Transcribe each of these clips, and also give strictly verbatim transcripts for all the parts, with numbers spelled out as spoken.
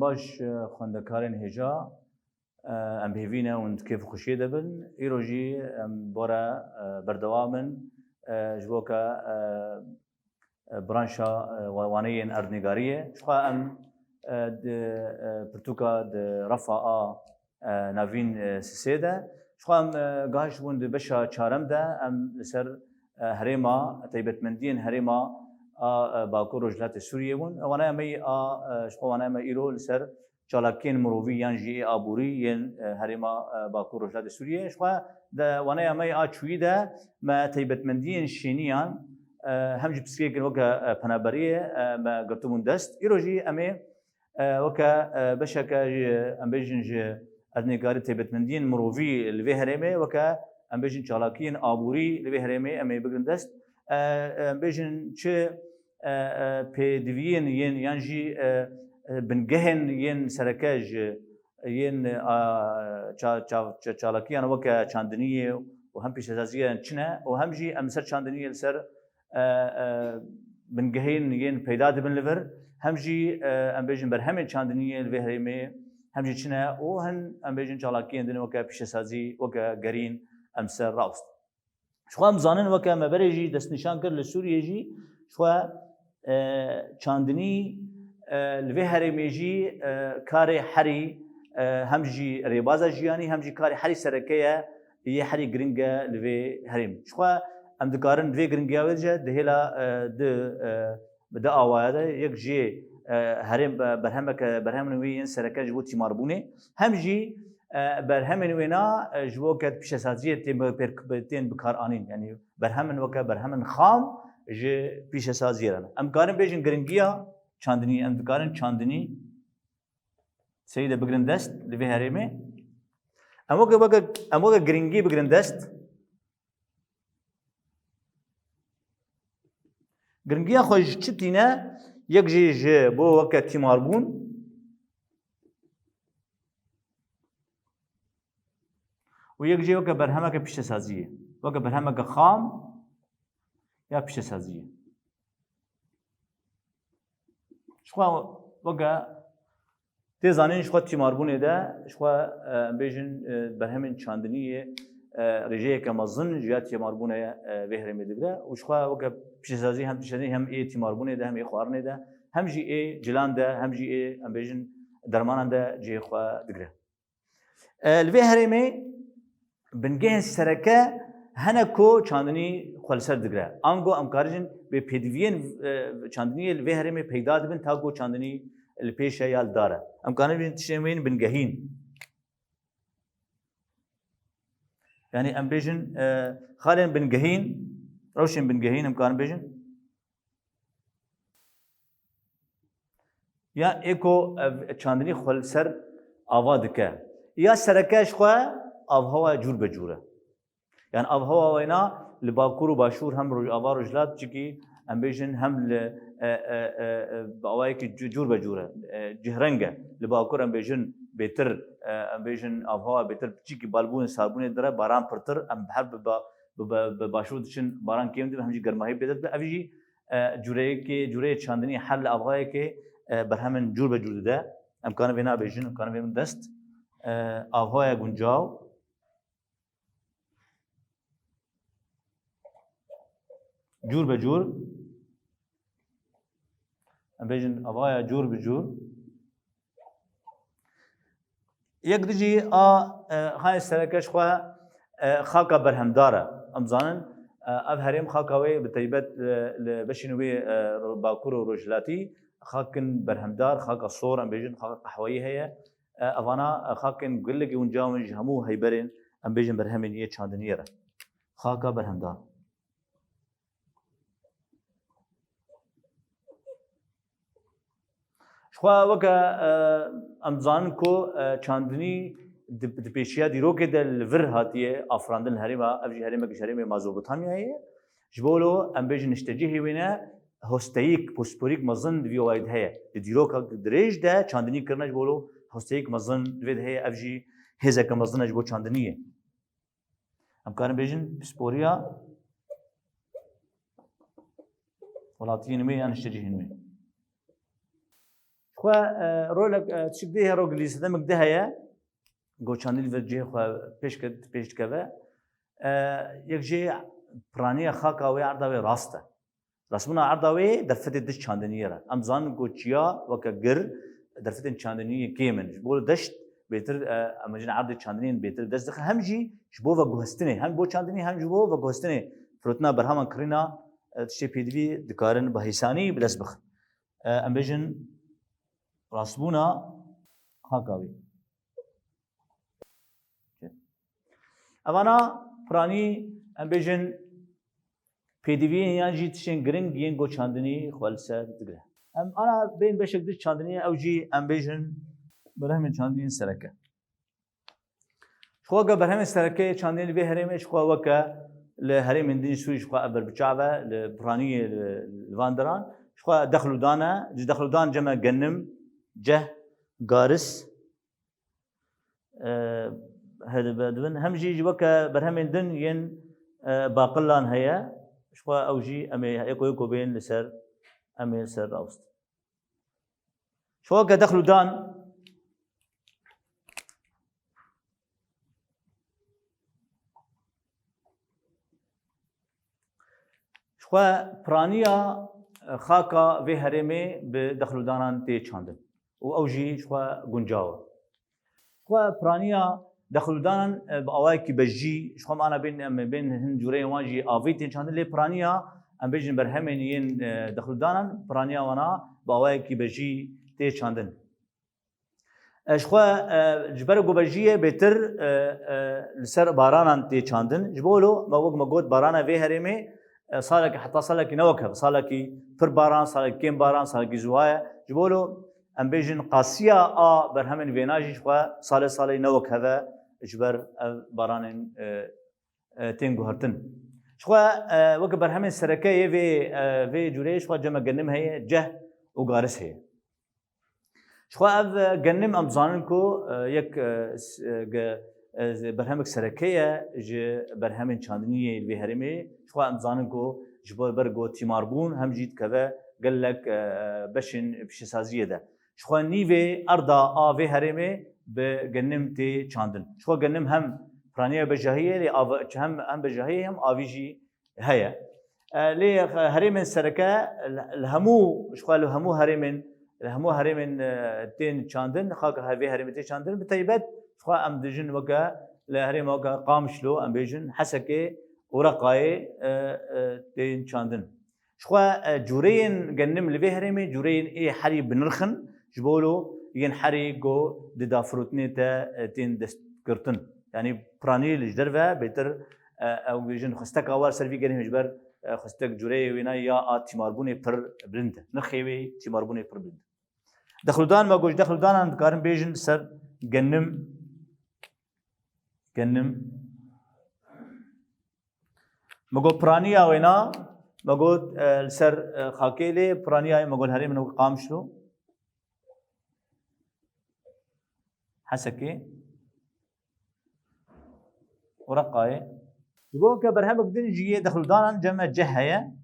Baş, e, xwendekarên hêja, e, em bi hêvî ne hûn di kêf û xweşiyê de bin. Îro jî em bore, e, berdewam in, e, ji bo ke, e, e, branşa, e, wa-, waneyên erdnîgariyê. Jixwe em, e, di, e, pirtûka di refa a, e, navîn, e, sisê de. Jixwe em, e, gahişt bûn di beşa çarem de, em li ser, e, herêma, taybetmendiyên herêma a, e, Bakur Rojhilatê Sûriyê bûn. Wanaya me yî a, e, jixwe wanaya me îro li ser çalakiyên mirovî yan jî ê aborî yên, e, herêma, e, Bakur Rojhilatê Sûriyê. Jixwe de wanaya me yê a çûyî de me taybetmendiyên şêniyan, e, hem jî pirsgirêkên weke, e, penaberiyê, e, me girtibûn dest. Îro jî em ê, e, weke, e, beşeke ji, em bêjin ji erdnîgarî taybetmendiyên mirovî li vê herêmê, weke em bêjin çalakiyên aborî li vê herêmê em ê bigirin dest. E, e, em bêjin çi e, e, pêdiviyên yên yan jî, e, e, bingehên yên sereke ji yên, e, a, ça-, ça-, ça-, çalakiyan weke çandiniyê û hem pîşesaziyan çi ne û hem jî em li ser çandiniyê li ser, e, e, bingehên yên peyda dibin li vir, hem jî, e, em bêjin berhemên çandiniyê li vê herêmê hem jî çi ne û hin em bêjin çalakiyên din weke pîşesazî, weke gerîn em ser rawest. Jixwe em zanin weke me berê jî destnîşan kir li Sûriyê jî jixwe, e, çandinî, e, li vê herêmê jî, e, karê herî, e, hem jî rêbaza jiyanî hem jî karê herî sereke ye, yê herî giring e li vê herêmê. Jixwe em dikarin vê giringiya wê jî di hêla, e, di, e, Bi du awaya de yek jê, e, herêm, e, berhemeke, berhemên wê yên sereke ji bo tîmarbûnê, hem jî, e, berhemên wêna, e, ji bo ke pîşesaziyê tên bi-, pêr-, tên bikaranîn. Yanî berhemên weke berhemên xam ji pîşesaziyê re ne. Em karin bêjin giringiya çandinî, em dikarin çandinî, seyî de bigirin dest li vê herêmê. Em weke, weke, em weke giringî bigirin dest. Giringiya xwe ji çi tîne? Yek jî ji bo weke tîmarbûn û yek jî weke berhemeke pîşesaziyê. Weke berhemeke xam ya pîşesaziyê. Jixwe weke tê zanîn, jixwe tîmarbûnê de, jixwe, e, em bêjin, e, berhemên çandiniyê, e, rêjeyeke mezin ji ya tîmarbûnê, e, vê herêmê digire û jixwe weke pîşesazî hem pîşesazî hem ê tîmarbûnê de hem ê xwarinê de hem jî ê cilan de hem jî ê, em bêjin, dermanan de cihê xwe digire. E, li vê herêmê bingehên sereke hene ku çandinî xwe li ser digire. Ango em karijin bê pêdiviyên, e, çandiniyê li vê herêmê peyda dibin ta ku çandinî li pêş e ya li dar e. Em karin bêjin tiştên wê yên bingehîn. Yanî em bêjin, e, xalên bingehîn, rewşên bingehîn em karin bêjin. Ya ê ku ev çandinî xwe li ser ava dike. Ya sereke ji xwe avhewa cûr be cûr e. Yani avhewa wêna li Bakur û Başûr hem Rojava Rojhilat çikî em bêjin hem li, e, e, e, e, bi awayekî cû-, cûr be cûr e, e, cihreng e. Li Bakur em bêjin bêtir, e, em bêjin avhewa bêtir çikî balbûnê sarbûnê dire, baran pirtir, em her bi ba-, bi, bi, bi Başûr diçin baran kêm dibe, hem jî germahî bêtir dibe. Ev jî e, cûreyekê, cûreyê çandinî her li avhayekê, e, berhemên cûr be cûr dide. Em karin vê nabêjin, em karin vê bin dest. E, avhaya guncaw, cûr be cûr. Em bêjin avhaya cûr bi cûr. Yek dijî a, e, hayê sereke ji xwe, e, xaka berhemdar e. Em zanin, e, ev herêm xaka wê bi taybet, e, li beşên wê, e, ro-, bakur û rojhilatî xakin berhemdar, xaka sor, em bêjin xaka qehweyî heye. E, evana, e, xakin gelekî wincaw in ji hemû heyberên, em bêjin berhemên yê çandiniyê re. Xaka berhemdar. Ji xwe weke, e, em dizanin ku, e, çandinî di, di pêşiya dîrokê de li vir hatiye afirandin li herêma, ev jî herêmek ji herêmê Mezopotamyayê ye. Ji bo wilo em bêjin niştecihê wê ne hosteyîk, posporîk mezin di vî awayî de heye. Di dîroka dirêj de çandinî kirine ji bo wilo hosteyîk mezin di vê de heye, ev jî hêzeke mezin e ji bo çandiniyê. Em karin bêjin pisporiya welatiyên wê yan niştecihên wê. Xwe, e, rolek, e, tişik dê hero gilî sedemek di heye, goçandî li vir cihê xwe pêş ke-, pêş dikeve. E, yek jê piraniya xaka wê, erda wê rast e. Rastbûna erda wê derfetê diş çandiniyê re. Em zanin ku çiya weke gir derfetên çandiniyê kêm in. Ji bo deşt bêtir, e, em bêjin erdê çandiniyên bêtir bi dest dixe. Hem jî ji bo veguhestinê, hem bo çandinî, hem ji bo veguhestinê firotina berheman kirîna, e, tiştê pêdivî dikarin bi hêsanî bi dest bixin. E, em bêjin rastbûna xaka wê. Evana piranî, em bêjin, pêdiviyên yan jî tiştên giring yên goçandinî xwe li ser digire. Em ana bên beşek din çandiniyê, ew jî em bêjin berhemên çandiniyên sereke. Ji xwe weke berhemên sereke yê çandinê li vê herêmê, ji xwe weke li herêmên din Sûrî ji xwe ev berbiçav e, li piraniyê li, li van deran. Ji xwe dexludan e, ji dexludan cem e genim, ceh, garis, e, hedibe dibin. Hem jî ji weke berhemên din yên, e, baqilan heye. Ji xwe ew jî em ê eko eko bên li ser, em ê li ser rawist. Ji xwe weke dexludan, ji xwe piraniya, e, xaka vê herêmê bi dexludanan tê çandin û ew jî ji xwe guncaw e. Xwe piraniya dexludanan, e, bi awayekî bejî, ji xwe em ana bên, em bên hin cûreyên wan jî avî tên çandin, lê piraniya, em bêjin berhemên yên, e, dexludanan, piraniya wana bi awayekî bejî tê çandin. E, ji xwe, e, ji ber ku bejî ye bêtir, e, e, li ser baranan tê çandin. Ji bo lo me wek me got barana vê herêmê, e, salekî heta salekî ne wek hev, salekî pir baran, salekî kêm baran, salekî ziwa ye. Ji bo lo em bêjin qasiya a berhemên vêna jî ji xwe salê salê ne wek hev e, ji ber ev baranên, e, e, tên guhertin. Ji xwe, e, weke berhemên sereke yê vê, e, vê cûreyê ji xwe cem e genim heye, ceh û garis heye. Ji xwe ev, e, genim em dizanin ku, e, yek, e, s-, e, ge-, e, berhemek sereke ye ji berhemên çandiniyê li vê herêmê. Ji xwe em dizanin ku ji bo ber ku tîmarbûn hem jî dikeve gelek, e, beşên pîşesaziyê de. Ji xwe nîvê erda a vê herêmê bi genim tê çandin. Ji xwe genim hem piraniya bejahiyê lê av-, hem, hem bejahiyê hem avî jî heye. E, lê herêmên sereke li, li hemû, ji xwe li hemû herêmên, li hemû herêmên, e, tên çandin, xaka her vê herêmê tê çandin, bi taybet ji xwe em dijin weke li herêma weke Qamişlo, em bêjin Hesekê û Reqayê, e, e, tên çandin. Ji xwe, e, cûreyên genim li vê herêmê cûreyên ê herî bi nirx in, ji bo lo yên herî ku di dafirotinê te, e, tên destgirtin. Yanî piranî li ji derve bêtir, e, ew bêjin xwesteka wer ser vî genim ji ber, e, xwestek cûreyê wêna ya a tîmarbûnê pir bilind e. Nirxê wê tîmarbûnê pir bilind e. Dexludan me got, ji dexludanan dikarin bêjin ser genim, genim. Me got piraniya wêna, me got, e, li ser, e, xakê lê piraniya me got herêmên wek Qamişlo, Hesekê û Reqayê. Ji bo ke berhemek din jî yê dexludanan cem e ceh heye.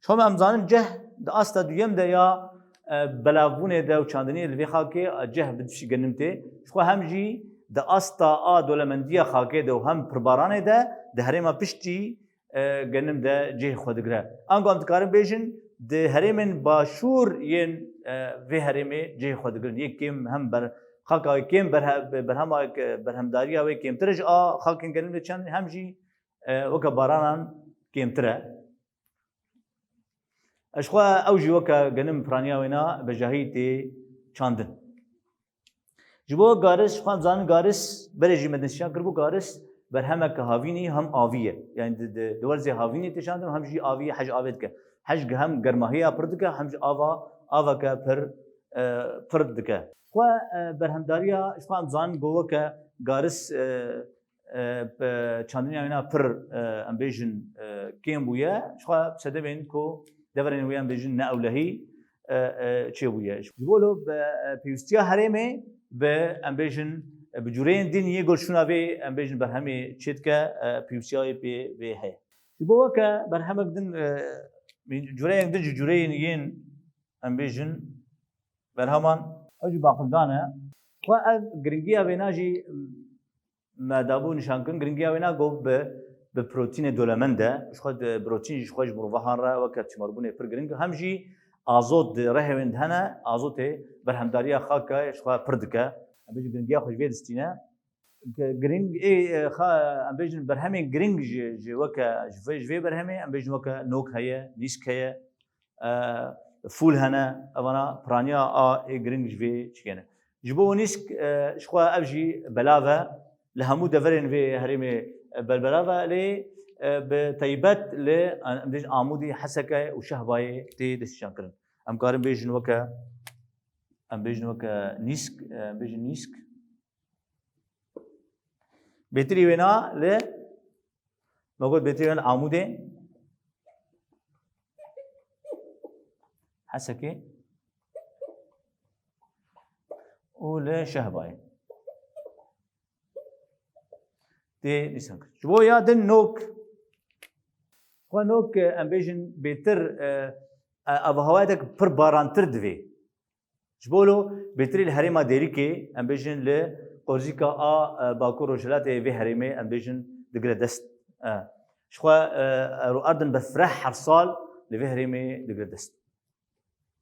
Ji xwe em zanin ceh di asta duyem de ya, e, belavbûnê de û çandiniyê li vê xakê, e, ceh bi tiştî genim tê. Ji xwe hem jî di asta a dolemendiya xakê de û hem pirbaranê de di herêma piştî, e, genim de cihê xwe digire. Ango em dikarin bêjin di herêmên başûr yên, e, vê herêmê cihê xwe digirin. Yê kêm hem ber-, xaka wê kêm berhe-, berhema, berhemdariya wê kêmtir e ji a xakên genim de çandin hem jî, e, weke baranan kêmtir e. Ji xwe ew jî weke genim piraniya wêna bejahî tê çandin. Ji bo garis, ji xwe em zanin garis, berê jî me dinşiyan kiribû garis berhemeke havînî hem avî ye. Yani di, di, di werzê havînî tê çandin hem jî avî hej avê dike. Hej hem germahiya pir dike hem jî ava, aveke pir, e, pir dike. Xwe, e, berhemdariya, ji xwe em zanin go weke garis, e, e, pe-, çandiniya wêna pir, e, em bêjin, e, kêm bûye. Ji xwe sedemên ku deverên wê em bêjin ne ewlehî, e, e, çêbûye. Ji bo lo bi, e, pêwîstiya herêmê bi, em bêjin, e, bi cûreyên din yê ku li şûna vê, em bêjin, berhemê çêdike, e, pêwîstiya wê pê vê heye. Ji bo weke berhemek din, e, cûreyên din ji cûreyên yên, em bêjin, Berheman, ew jî baqildan e. Xwe ev giringiya vêna jî me dabû nîşankirin, giringiya wêna got bi, bi protînê dolemend e. Ji xwe di, protîn jî ji xwe ji mirovahan re weke tîmarbûnê pir giring. Hem jî azot di rehê wê de hene, azotê berhemdariya xaka ji xwe pir dike. Em bêjin giringiya xwe ji vê distîne. Giring, ê, e, xa, em bêjin berhemên giring ji, ji weke, ji vê, ji vê berhemê, em bêjin weke nok heye, nîsk heye, e, fûl hene, evana piraniya a ê giring ji vê çi hene. Ji bo nîsk, e, ji xwe ev jî belav e, li hemû deverên vê herêmê, e, berbelav e, lê, e, bi taybet li, e, em bêjin Amûdê, Heseke û Şehbayê tê destnîşankirin. Em karin bêjin weke, em bêjin weke nîsk, e, em bêjin nîsk. Bêtirî wêna li, me got bêtirî wêna li Amûdê, Hesekê û li Şehbayê. Tê dîsan kir. Ji bo ya din nok, xwe nok, em bêjin bêtir, e, e, avhewayek pir barantir divê. Ji bo lo bêtirî li herêma Dêrikê, em bêjin li qorzîka a, e, bakur rojhilatê vê herêmê, em bêjin digire dest. E, ji xwe, e, ero erdin befreh her sal li vê herêmê digire dest.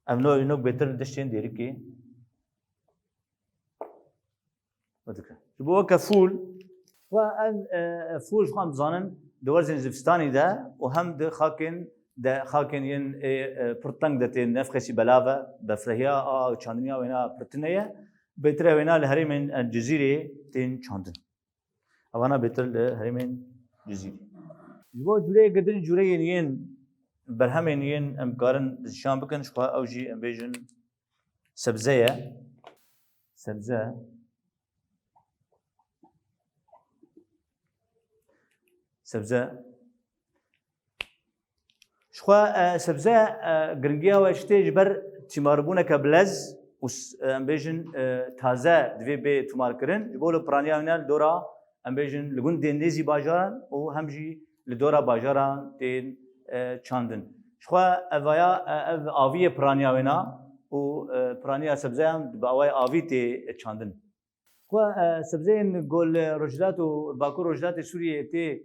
Ev no-, nok bêtir li deştên Dêrikê. Ji bo weke fûl, xwe ev, e, fûl ji xwe em dizanin di werzên zivistanî de û hem di xakên de, xakên yên ê, e, pir teng de tên nefxêsî belav e, befrehiya a çandiniya wêna pir tune ye. Bêtir e wêna li herêmên, e, Cizîrê tên çandin. Evana bêtir li herêmên Cizîrê. Ji bo cûreyeke din cûreyên yên berhemên yên em karin destnîşan bikin, ji xwe ew jî em bêjin sebze ye. Sebze. Sebze. Ji xwe, e, sebze, e, giringiya we ji tê ji ber tîmarbûneke bilez û s-, e, em bêjin, e, taze divê bê tîmarkirin. Ji bo li piraniya wêne li dora, em bêjin, li gundên nêzî bajaran û hem jî li dora bajaran tên, e, çandin. Ji xwe evaya, e, ev aviyê piraniya wêna û, e, piraniya sebzeyan bi awayê avî tê çandin. Xwe, e, sebzeyên ku li Rojhilat û Bakur Rojhilatê Sûriyê tê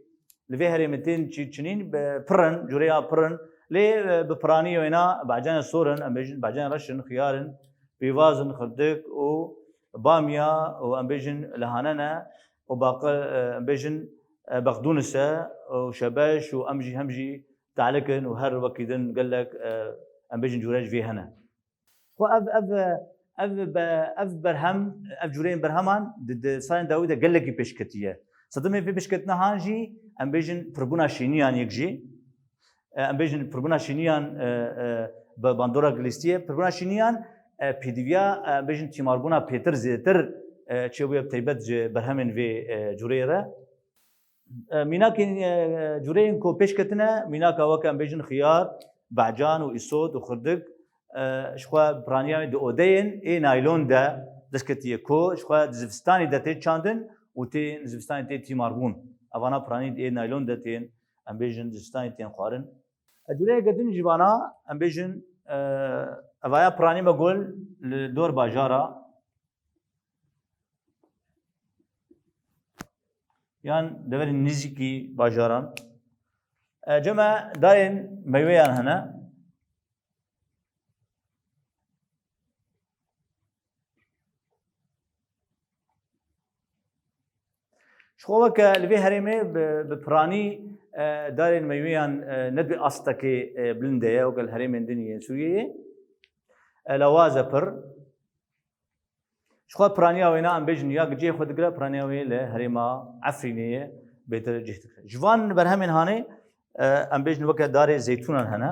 li vê herêmê tên çi-, çinîn, bi-, pir in, cûreya pir in. Lê, e, bi piranî wêna behcanê sor in, em bêjin behcanê reş in, xiyar in, pîvaz in, xirdik û bamya û em bêjin lahane ne û baqil, e, em bêjin, e, bexdûnis e û şebeş û em jî hem jî telik in û her wekî din gelek, e, em bêjin cûre ji vê hene. Xwe ev, ev, ev be-, ev berhem, ev cûreyên berheman di, di salên dawî de gelekî pêşketiye. Sedemê vê pêşketina han jî, em bêjin, pirbûna şîniyan yek jî. E, em bêjin, pirbûna şîniyan, e, e, bi bandora lîstiye. Pirbûna şîniyan, e, pêdiviya, e, em bêjin, tîmarbûna pêtir zêdetir, e, çêbûye bi taybet ji berhemên vê, e, cûreyê re. E, mînakên, e, cûreyên ku pêş ketine, mînaka weke em bêjin xiyar, becan û îsot û xirdik, e, ji xwe piraniya wê di odeyên ê naylon de dest ketiye ku ji xwe di zivistanê de tê çandin û tê zivistanê tê tîmarbûn. Evana piranî di ê naylon de tên, em bêjin, di zivistanê tên xwarin. E, cûreyeke din ji vana, em bêjin, e, evaya piranî me got li dor bajara, yan deverên nêzîkî bajaran. E, cem e darên meyweyan hene. Ji xwe weke li vê herêmê bi, bi piranî, e, darên meyweyan, e, ne di astekê, e, bilind de ye, weke li herêmên din yên Sûriyeyê. E, lawaz e pir. Ji xwe piraniya wêna em bêjin ya cihê xwe digire, piraniya wê li herêma Efrînê ye, bêtir cih digire. Ji van berhemên hanê, e, em bêjin weke darê zeytûnan hene.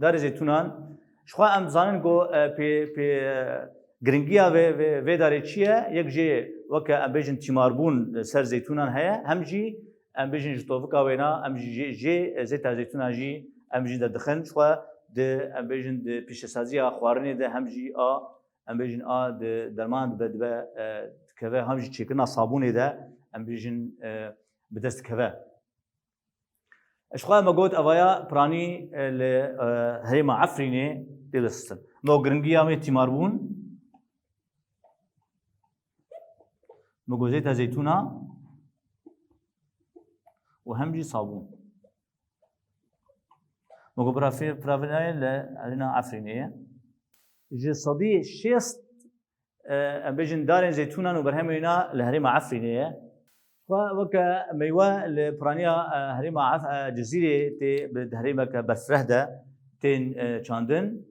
Darê zeytûnan, ji xwe em dizanin ku, e, pê, pê, e, giringiya vê, vê, vê darê çi ye? Yek jê weke em bêjin tîmarbûn li ser zeytûnan heye, hem jî em bêjin ji tovika wêna, em jî jê, jê, e, zeyta zeytûnan jî em jî derdixin. Ji xwe di, em bêjin di pîşesaziya xwarinê de hem jî a, em bêjin a di derman dibe, dibe, e, dikeve, hem jî çêkirina sabûnê de em bêjin, e, bi dest dikeve. Ji xwe me got evaya piranî, e, li, e, herêma Efrînê tê destxistin. Me got giringiya wê tîmarbûn, me got zeyta zeytûna û hem jî sabûn. Me got pira-, piravaniyê li herêma Efrînê ye. Ji sedî şêst, e, em bêjin darên zeytûnan û berhemên wêna li herêma Efrînê ye. Xwe weke meywe li piraniya, e, herêma Ef-, e, Cizîrê tê bi herêmeke berfireh de tên, e, çandin.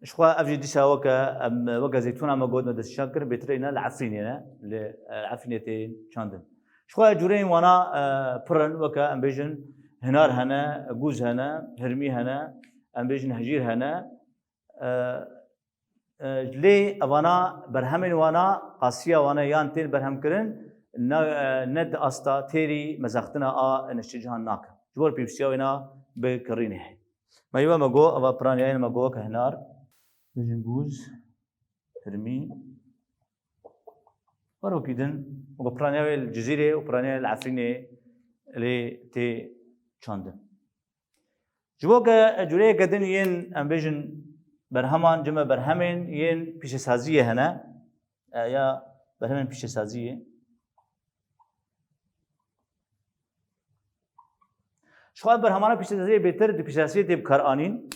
Ji xwe ev jî dîsa weke, em, weke zeytûna me got me destnîşan kir, bêtir êna li Efrînê ne, li, e, Efrînê tê çandin. Ji xwe cûreyên wana, e, pir in, weke em bêjin hinar hene, gûz hene, hirmî hene, em bêjin hejîr hene. E, e, lê evana berhemên wana, qasiya wana yan tên berhemkirin, ne, e, ne di asta têrî mezextina a niştecihan nakin. Ji bo pêwîstiya wêna bi kirînê heye. Meywe me got, eva piraniyayên me got weke hinar, bêjin gûz, hirmî. Her wekî din, me got piraniya wê li Cizîrê û piraniya li Efrînê lê tê çandin. Ji bo ke cûreyeke din yên, em bêjin, berheman, cem e berhemên yên pîşesaziyê hene, e, ya berhemên pîşesaziyê. Ji xwe berhemana pîşesaziyê bêtir di pîşesaziyê tê bikaranîn.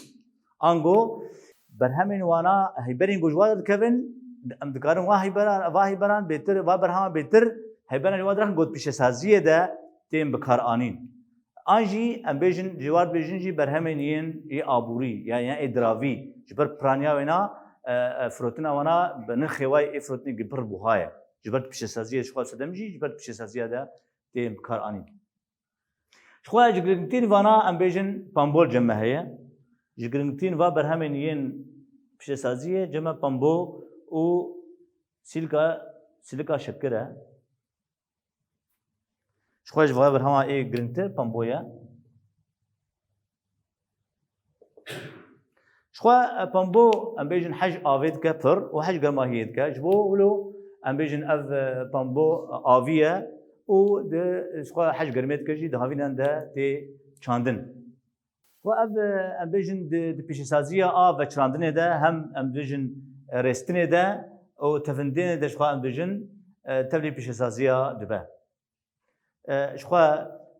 Ango berhemên wana heyberên ku ji wa dikevin, em dikarin wa heybera-, va heyberan bêtir, va berhema bêtir heyberan ji wa direxin ku di pîşesaziyê de tên bikaranîn. An jî em bêjin, ji war dibêjin jî berhemên yên ê aborî, ya, yan ê diravî, ji ber piraniya wêna, e, e, firotina wana bi nirxê wayê ê firotinê gi pir buha ye. Ji ber pîşesaziyê ji xwe sedem jî, ji ber pîşesaziya de tên bikaranîn. Ji xwe ji giringtirîn vana em bêjin pambol cem me heye. Ji giringtirîn va berhemên yên pîşesaziyê cem e pambo û sîlka, sîlika şekir e. Ji xwe ji va berhema ê giringtir pambo ye. Ji xwe, e, pambo, em bêjin hej avê dike pir û hej germahiyê dike. Ji bo wilo em bêjin ev, e, pambo avî ye û di, ji xwe hej germê dike jî di havînan de tê çandin. Xwe ev, e, em bêjin di, di pîşesaziya a veçirandinê de hem em bêjin, e, rêstinê de û tevindênê de ji xwe em bêjin, e, tevlî pîşesaziya dibe. E, ji xwe,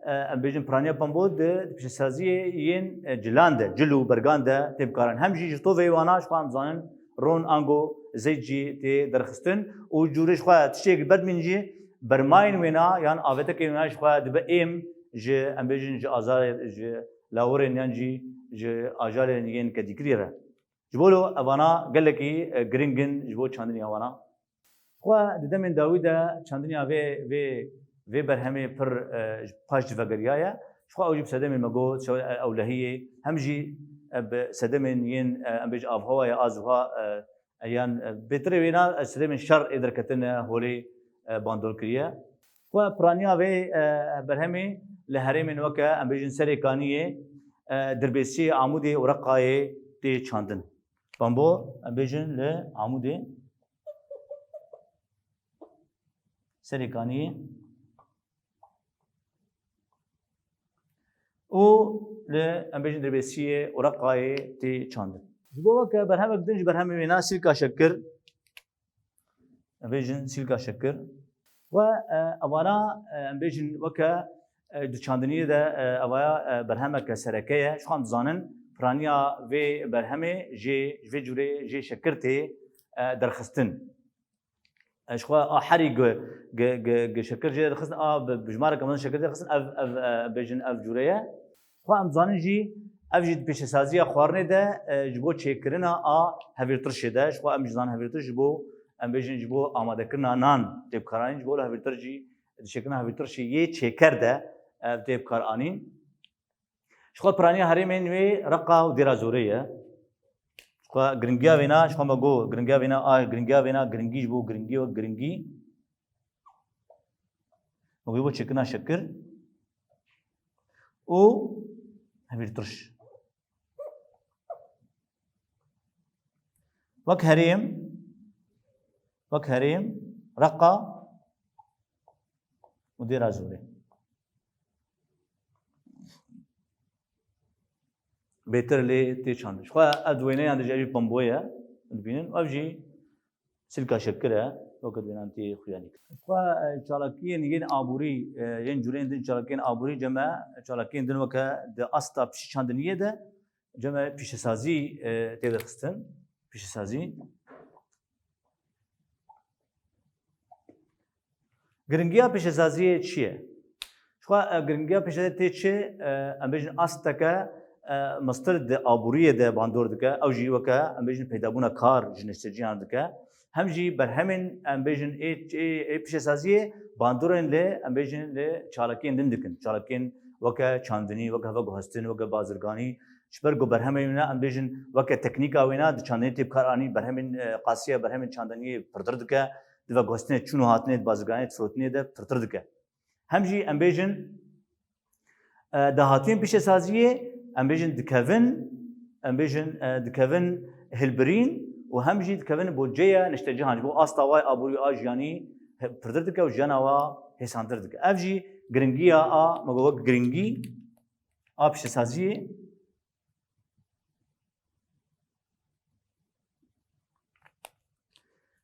e, em bêjin piraniya pambo di, di pîşesaziyê yên, e, cilan de, cil û bergan de tê bikaranîn. Hem jî ji tovê wana ji xwe em zanin ron ango zeyt jî tê derxistin û cûrê ji xwe tiştê li ber dimîn jî bermayên wêna yan avetekên wêna ji xwe dibe êm ji, em bêjin ji azarê, ji lawerên yan jî ji ajalên yên kedîkirî re. Ji bo lo evana gelekî, e, giring in ji bo çandiniya wana. Xwe di demên dawî de çandiniya vê, vê, vê berhemê pir, e, paş civegeriyaye. Ji xwe ew jî bi sedemên me got, şew-, e, ewlehiyê, hem jî, e, bi sedemên yên, e, em bêjin avhewaya a ziha, e, e, yan, e, bêtirê wêna, e, sedemên şer ê derketine holê, e, bandor kiriye. Xwe piraniya vê, e, berhemê li herêmên weke, em bêjin Serê Kaniyê, e, Dirbêsiyê, Amûdê û Reqayê tê çandin. Pambo, em bêjin li Amûdê, Serê Kaniyê û li, em bêjin, Dirbêsiyê û Reqayê tê çandin. Ji bo weke berhemek din ji berhemên wêna sîlka şekir, em bêjin sîlka şekir. Ve, e, evana, e, em bêjin weke, e, di çandiniyê de, e, evaya, e, berhemeke sereke ye. Ji xwe em dizanin piraniya vê berhemê jê, ji vê cûrê jê şekir tê, e, derxistin. E, ji xwe a herî gi, gi, gi, gi şekir jê derxistin, a bi, bi jimareke mezin şekir jê derxistin, ev, ev, e, bêjin ev cûre ye. Xwe em dizanin jî, ev jî di pêşesaziya xwarinê de, e, ji bo çêkirina a hevîrtirşê de, ji xwe em jî zanin hevîrtirş ji bo, em bêjin ji bo amadekirina nan tê bikaranîn, ji bo hevîrtir jî di çêkirina hevîrtirşê yê çêker de, e, tê bikaranîn. Ji xwe piraniya herêmên wê Reqa û Dêra Zorê ye. Ji xwe giringiya vêna, ji xwe me got, giringiya vêna a, giringiya vêna giringî ji bo giringî wek giringî. Wî bo çêkirina şekir û hevîrtirş. Wek herêm, wek herêm, Reqa û Dêra Zorê. bêtir lê tê çandin. Ji xwe ev di wêneyan de jî ev jî pemboyê ye, dibînin. Ev jî silka şekir e, weke di wênan tê xuyanî. Ji xwe, e, çalakiyên yên aborî, e, yên cûrên din çalakiyên aborî cem e, çalakiyên din weke di asta piştçandiniyê de cem e pîşesazî, e, tê derxistin. Pîşesazî. Giringiya pêşesaziyê çi ye? Ji xwe, e, giringiya pêşesaziyê tê çi? E, em bêjin asteke, e, mestir di aboriyê de bandor dike. Ew jî weke, em bêjin, peydabûna kar ji neşteciyan dike. Hem jî berhemên, em bêjin, ê, ê, ê pêşesaziyê bandorên li, em bêjin, li çalakiyên din dikin. Çalakiyên weke çandinî, weke veguhestin, weke bazirganî, Ji ber ku berhemên wêna, em bêjin, weke teknîka wêna di çandinê tê bikaranîn, berhemên, e, qasiya berhemên çandiniyê pirtir dike, di veguhestinê çûn û hatinê, di bazirganiyê, di firotinê de pirtir dike. Hem jî em bêjin, e, dahatûyên pêşesaziyê, em bêjin, dikevin, em bêjin, e, dikevin hilbirîn û hem jî dikevin bo cêya neştecihan, ji bo asta wa yê aborî a jiyanî he-, pirtir dike û jiyana wa hêsantir dike. Ev jî giringiya a, me got, wek giringî a pêşesaziyê.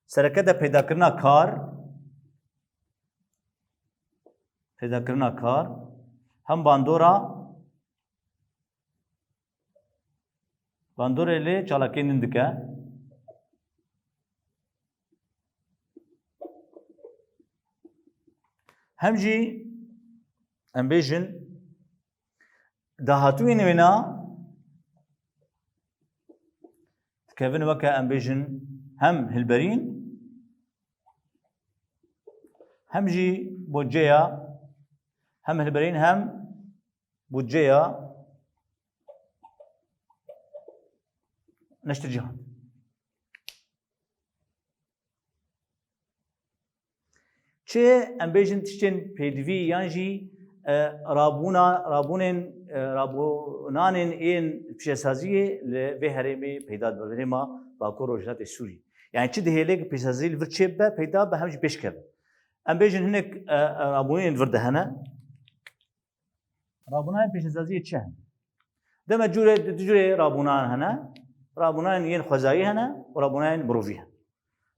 Sereke de peydakirina kar, peydakirina kar, hem bandora, bandorê lê çalakiyên din dike. Hem jî em bêjin, dahatûyên wêna dikevin weke, em bêjin, hem hilberîn, hem jî budceya, hem hilberîn, hem budceya neştecihan. Çi em bêjin tiştên pêdivî yan jî, e, rabûna, rabûnên, e, rabûnanên ên pîşesaziyê li vê herêmê peyda dibe, li herêma Bakur Rojhilatê Sûrî. Yani çi dihêle ku pêşesazî li vir çêbibe, peyda bibe, hem jî pêş keve. Em bêjin hinek, e, e, rabûnên li vir de hene. Rabûnayên pêşesaziyê çi hene? Deme cûrê, du cûrê rabûnan hene. Rabûnayên yên xwezayî hene û rabûnayên mirovî hene.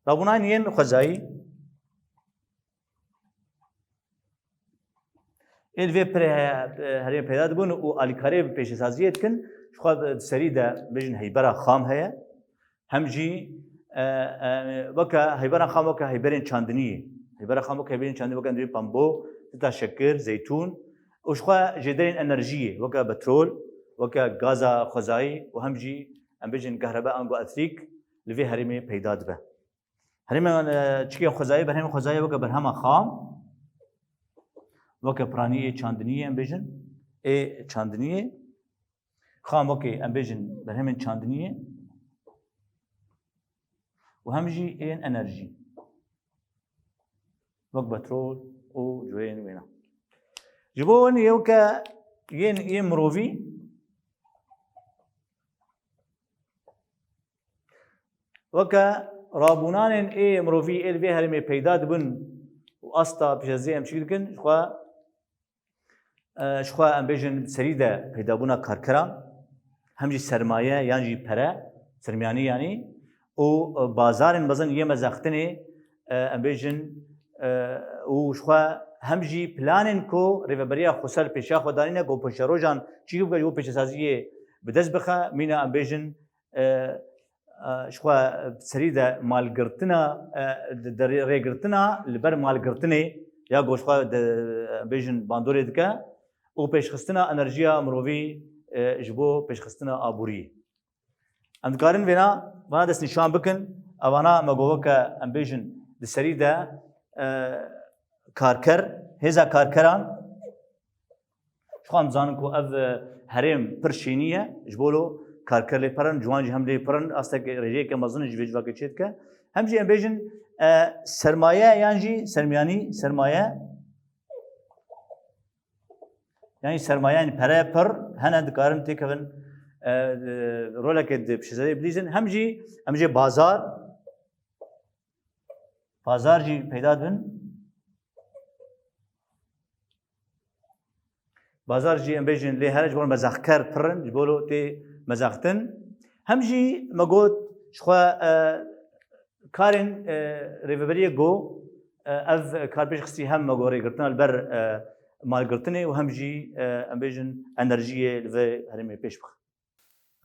Rabûnayên yên xwezayî ê li vê pirê he-, herê peyda dibin û alîkariyê bi pêşesaziyê dikin. Ji xwe di serî de bêjin heybera xam heye. Hem jî, e, e, weke heyberan xam weke heyberên çandiniyê. Heybera xam weke heyberên çandiniyê weke em dibên pembo, tita şekir, zeytûn û ji xwe jêderên enerjiyê weke petrol, weke gaza xwezayî û hem jî em bêjin gehrebe ango elektrîk li vê herêmê peyda dibe. Herêmên, e, çikên xwezayî, berhemên xwezayî weke berhema xam, weke piranî ê çandiniyê em bêjin, ê çandiniyê. Xam wekî em bêjin berhemên çandiniyê û hem jî yên enerjî, wek petrol û cuyên wêna. Ji bo wan yê weke yên, yên mirovî, weke rabûnanên ê mirovî ê li vê herêmê peyda dibin û asta pêşesaziyê em çêk dikin, ji xwe E, ji xwe em bêjin serî de peydabûna karkeran, hem jî sermaye yan jî pere, sermiyanî yanî, û, e, bazarên mezin yê mezextinê, e, em bêjin, e, û ji xwe hem jî planên ku Rêveberiya Xweser pêşiya xwe danîne ku pêşerojan çî bike ji bo pêşesaziyê bi dest bixe, mîna em bêjin, e, e, ji xwe serî de malgirtina, e, de, de rê-, rêgirtina li ber malgirtinê ya ku ji xwe de, bêjin bandorê dike û pêşxistina enerjiya mirovî, e, ji bo pêşxistina aboriyê. Em dikarin vêna, vana destnîşan bikin, evana me got weke em bêjin di serî de, e, karker, hêza karkeran, Ji xwe em dizanin ku ev, e, herêm pir şênî ye, ji bo lo karker lê pir in, ciwan jî hem lê pir in, astek rêjeyeke mezin ji vê civakê çêdike. Hem jî em bêjin, e, sermaye yan jî sermiyanî, sermaye, yan jî sermaye, yanî pere pir hene, dikarin têkevin, e, e, roleke di piştserê bilîzin. Hem jî em jê bazar, bazar jî peyda dibin. Bazar jî em bêjin lê here ji bo mezexker pir in, ji bo tê mezextin. Hem jî me got, ji xwe, e, karên, e, rêveberiyê go, e, ev kar pêş xistî hem me got rêgirtina li ber, e, malgirtinê û hem jî, e, em bêjin enerjiyê li vê herêmê pêş bixe.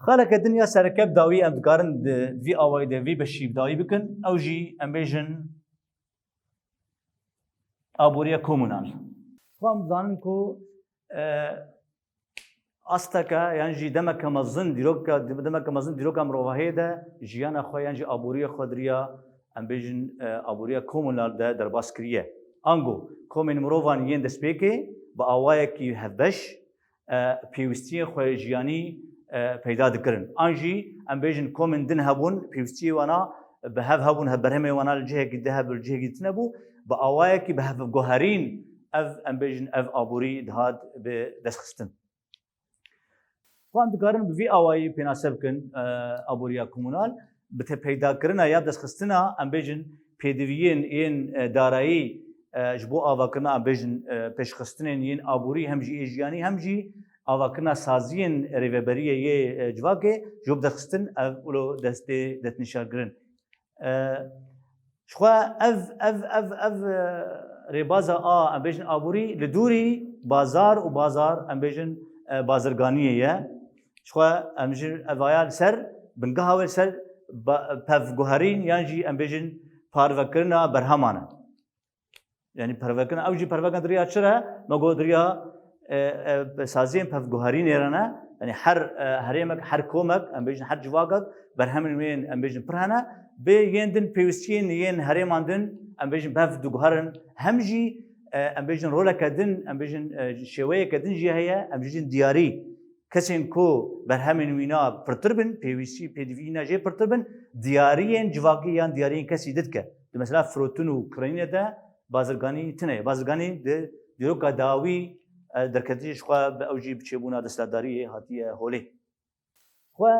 Xaleke din ya sereke bi dawî em dikarin di vî awayî de vî beşî bi dawî bikin, ew jî em bêjin aboriya komunal. Xwe em dizanin ku, e, asteke yan jî demeke mezin dîroka, demeke mezin dîroka mirovahiyê de jiyana xwe yan jî aboriya xwe di riya, em bêjin, e, aboriya komunal de derbas kiriye. Ango komên mirovan yên destpêkê bi awayekî hevbeş, e, pêwîstiyên xwe jiyanî, e, peyda dikirin. An jî em bêjin komên din hebûn, pêwîstiyê wana bi hev hebûn, hev berhemê wana li cihekî di hebû, li cihekî tune bû, bi awayekî bi hevguherîn ev, em bêjin, ev aborî dihat bi destxistin. Xwe em dikarin bi vî awayî pênase bikin, e, aboriya komunal, bi te peydakirina ya destxistina, em bêjin, pêdiviyên yên, e, darayî, e, ji bo avakirina, em bêjin, e, pêşxistinên yên aborî, hem jî ê jiyanî, hem jî avakirina saziyên rêveberiyê yê, e, civakê, ji bo bi destxistin ev wilo destê destnîşankirin. E, ji xwe ev, ev, ev, ev, e, rêbaza a, em bêjin aborî, li dûrî bazar û bazar, em bêjin, e, bazirganiyê ye. Ji xwe em ji evaya li ser, bingeha wê li ser ba-, pevguherîn yan jî em bêjin parvekirina berheman e. Yanî pervekirina, ew jî pervekirina di riya çi re? Me got di riya, e, e, saziyên pevguherînê re ne. Yanî her, e, herêmek, her komek, em bêjin her civakek, berhemên wê yên, em bêjin pir hene. Bi yên din pêwîstiyên yên herêman din, em bêjin bev diguherin. Hem jî, e, em bêjin roleke din, em bêjin, e, şêweyeke din jî heye, em bêjin diyarî. Kesên ku berhemên wîna pirtir bin, pêwîstî pêdivîna jê pirtir bin, diyariyên civakî yan diyariyên kesî didike. Di mesela firotin û kirinînê de bazirganî tune ye. Bazirganî di dîroka dawî, e, derketî ji xwe bi ew jî bi çêbûna desthilatdariyê hatiye holê. Xwe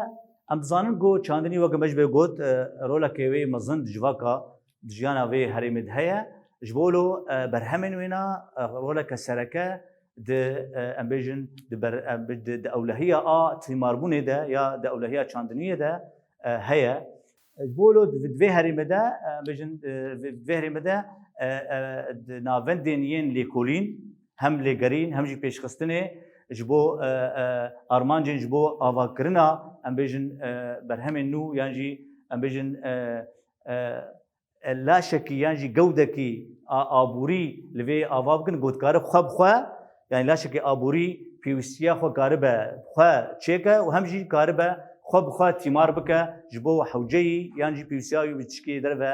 em dizanin ku çandinî weke me ji vê got, e, roleke wê mezin di civaka, di jiyana vê herêmê de heye. Ji bo lo, e, berhemên wêna, e, roleke sereke di, e, em bêjin, di ber-, em bi-, di, di ewlehiya a tîmarbûnê de ya di ewlehiya çandiniyê de, e, heye. Ji bo lo di, di vê herêmê de, e, em bêjin, e, vê, vê herêmê de, e, e, di navendên yên lêkolîn, hem lêgerîn, hem jî pêşxistinê ji bo, e, e, armancên ji bo avakirina, em bêjin, e, berhemên nû yan jî em bêjin, e, e, e, laşekî yan jî gewdekî a, aborî li vê ava bikin, ku dikare xwe bi xwe, yanî laşekî aborî pêwîstiya xwe karibe xwe çêke û hem jî karibe xwe bi xwe tîmar bike ji bo hewceyî yan jî pêwîstiya wî bi tişkê derve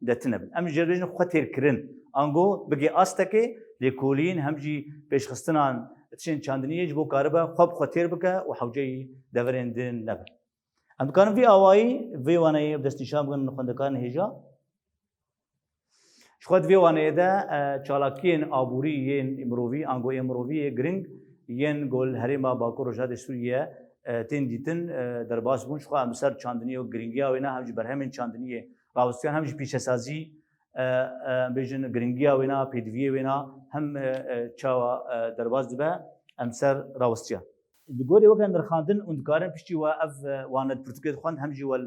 de tune bin. Em jê dibêjin xwe têrkirin. Ango bigê astekê lêkolîn hem jî pêşxistinan tişên çandiniyê ji bo karibe xwe bi xwe têr bike û hewceyî deverên din nebe. Em dikarin vî awayî vê waneyê bi destnîşan bikin xwendekarên hêja. Ji xwe di vê waneyê de, e, çalakiyên aborî yên mirovî, ango ê mirovî yê giring yên ku li herêma Bakur Rojhilatê Sûriye, e, tên dîtin, e, derbas bûn. Ji xwe em li ser çandiniyê û giringiya wêna hem jî berhemên çandiniyê rawestiyan hem jî pîşesazî, e, e, bêjin giringiya wêna, pêdiviyê wêna hem, e, e, çawa, e, derbas dibe, em ser rawestiya. Li gorî weke nirxandin hûn dikarin piştî we ev, e, wane pirtûkê dixwend hem jî we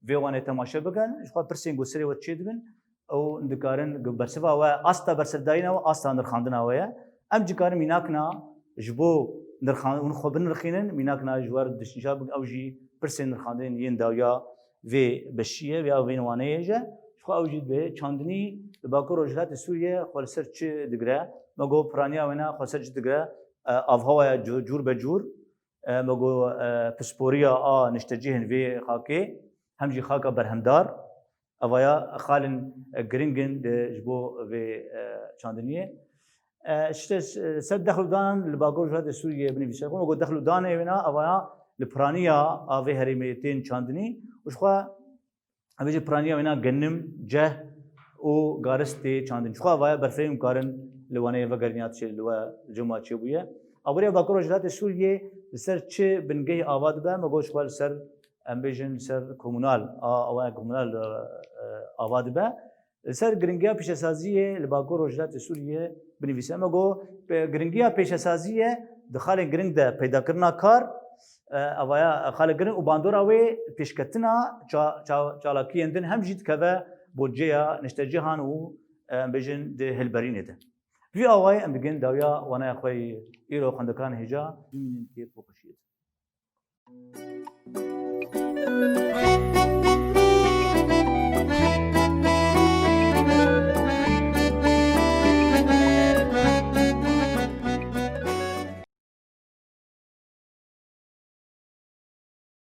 vê wanê temaşe bikin. Ji xwe pirsên ku serê we çê dibin, ew dikarin bersiva we, asta bersivdayîna we, asta nirxandina we ye. Em dikarin mînakna ji bo nirxan-, hûn xwe binirxînin, mînakna ji we re destnîşan bikin, ew jî pirsên nirxandinên yên dawiya vê beşî ye, ya vê waneyê ye. Ji xwe ew jî dibe çandinî li Bakur Rojhilatê Sûriye xwe li ser çi digire? Me got piraniya wêna xwe ser çi digire? E, avhewaya cu-, cûr be cûr, e, me got, e, pisporiya a niştecihên vê xakê, hem jî xaka berhemdar. Evaya xalên, e, giring in di, ji bo vê, e, çandiniyê. E, işte, e, ser dexl û dan li Bakur Rojhilatê Sûriyê binivîse. Xwe me got dexl û danê wêna, evaya li piraniya a vê herêmê tên çandinî. Û ji xwe, em bêjin piraniya wêna genim, ceh û garis tê çandin. Ji xwe evaya berfireh hûn karin li waneyê vegerin ya tiştê li we li cem we çêbûye. Aboriya Bakur Rojhilatê Sûriyê li ser çi bingehî ava dibe? Me got ji xwe li ser, em bêjin, li ser komunal, a, awaya komunal, e, e, ava dibe. Li ser giringiya pêşesaziyê li Bakur Rojhilatê Sûriyê binivîse. Me got, pe-, giringiya pêşesaziyê Di xalên giring de peydakirina kar, e, evaya xalê giring û bandora wê pêşketina ça-, ça-, çalakiyên din hem jî dikeve budceya niştecihan û, e, em bêjin di hilberînê de. Vî awayî em digin dawiya wanaya xwe yî îro xwendekan hêja bimînin kêf û xweşiyê de.